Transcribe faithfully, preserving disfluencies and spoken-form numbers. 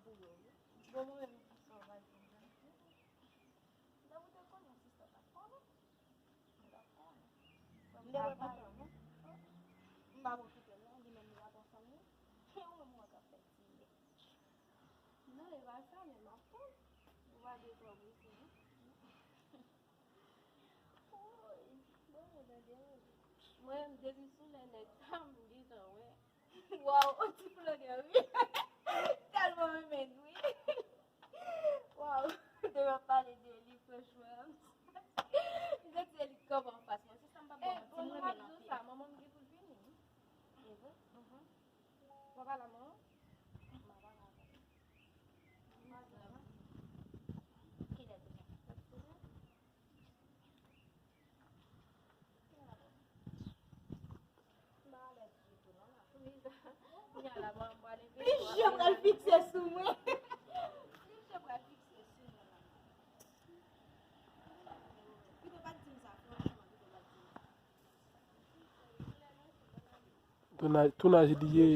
Pou yo, wi. Bon, mwen menm, sa w pa di m nan. Lè ou te konnen, sista, t ap konnen. M t ap konnen. M te wè pantalon. M pa pran kite l non, li menm li pa pran fanm li. Ou menm ou wè k ap fè ti. Non, e pa sa, men m ap tann. Ou pa gen twò prese, non. Woy, bon, mwen tande w. Mwen menm, depi sou lè nèg sa, m gentan wè. Waw, on ti flannè, wi. Tèlman renmen l, wi. Waw, depi w ap pale de li, franchman. M santi se li k kanpe anfas mwen. Se sa m p ap ba w manti, m renmen l anpil. Manman m gen pou l vini, wi. E vre? Mhm. W ap pale a manman? M ap pale avè l. M ap pale avè l. Kilè demen? Li jan pral fikse sou mwen. Li jan pral fikse sou mwen. Pito pa t di m sa, franchman, pito pa t di m sa. Tounaj, tounaj li ye.